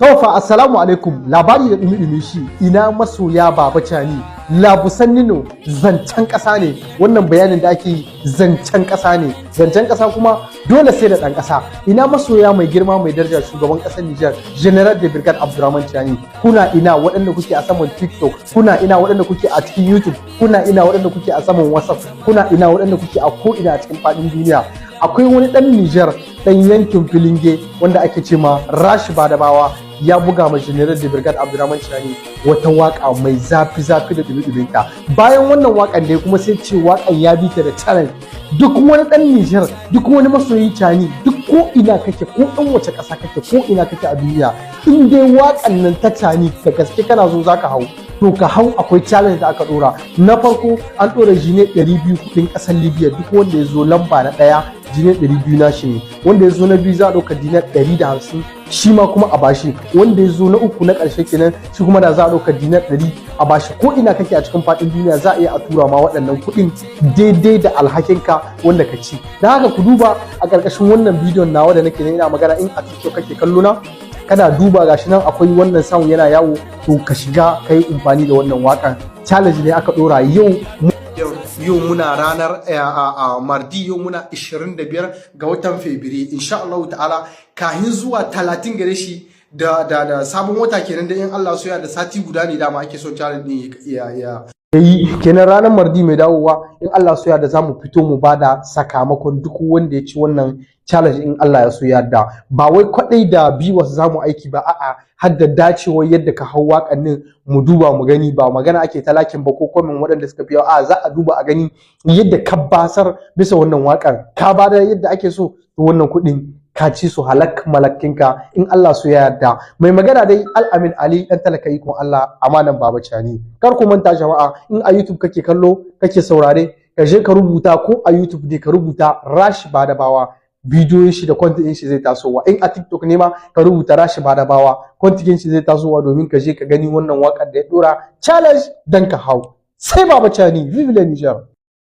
Tofa, assalamu alaikum. Labari da dumi-dumi shi. Ina masoya Baba Cani labusan nino? Zancen ƙasa ne wannan bayanin da ake yi, zancen ƙasa ne. Zancen ƙasa kuma dole sai da ɗan ƙasa. Ina masoya mai girma, mai daraja, shugaban ƙasar Nijar, General de Brigade Abdurrahman Chani? Kuna ina waɗanda kuke a saman TikTok? Kuna ina waɗanda kuke a cikin YouTube? Kuna ina waɗanda kuke a saman WhatsApp? Kuna ina waɗanda kuke a ko ina a cikin faɗin duniya? Akwai wani ɗan Nijar, ɗan yankin Filinge, wanda ake ce ma Rashi Badabawa, ya buga ma General de Brigade Abdurrahman Chani wata waka mai zafi zafi da dumi ta. Bayan wannan wakan da kuma sai ce wakan ya bi ta da challenge. Duk wani dan Nijar, duk wani masoyi Chani, duk ko ina kake, ko dan wace ƙasa kake, ko ina kake a duniya, in dai wakan nan ta Chani da gaske kana zo zaka hau, to ka hau. Akwai challenge da aka dora. Na farko, an dora jine 200 kudin ƙasar Libya. Duk wanda ya zo lamba na ɗaya, jine 200 na shi ne. Wanda ya zo na biyu, za a ɗauka dinar 150 shi ma kuma a bashi. Wanda ya zo na uku, na ƙarshe kenan, shi kuma da za a ɗauka dinar 100 a bashi. Ko ina kake a cikin faɗin duniya, za a iya a tura ma waɗannan kuɗin daidai da alhakinka wanda ka ci. Don haka ku duba a ƙarƙashin wannan bidiyon nawa da nake ina magana. In a TikTok kake kallo na, kana duba, gashi nan akwai wannan sound yana yawo. To ka shiga ka yi amfani da wannan waƙan. Challenge ne aka ɗora yau. Yau muna ranar mardi, yau muna 25 ga watan Fabrairu. Insha Allah ta'ala, kahin zuwa 30 gare shi da sabon wata kenan da in Allah so ya da sati guda ne dama ake son challenge din ya yi kenan. Ranar mardi mai dawowa, in Allah so ya da, zamu fito mu bada sakamakon duk wanda ya ci wannan challenge, in Allah ya so ya yarda. Ba wai kwadai da viewers zamu aiki ba, a'a, har da dacewar yadda ka hau waƙannin mu duba mu gani. Ba magana ake ta liking ba ko comment waɗanda suka fi yawa. A za a duba a gani yadda ka basar bisa wannan waƙar, ka bada yadda ake so, to wannan kuɗin ka ci su halak malakinka, in Allah so ya yarda. Mai magana dai Al'amin Ali, dan talaka, ikon Allah, amanan Baba Cani. Kar ku manta jama'a, in a YouTube kake kallo, kake saurare, ka je ka rubuta, ko a YouTube ne ka rubuta Rashi Badabawa, bidiyoyin shi da content shi zai tasowa. In a TikTok ne ma, ka rubuta Rashi Badabawa, content shi zai tasowa, domin ka je ka gani wannan wakar da ya dora challenge dan ka hau. Sai Baba Cani, vive le Niger.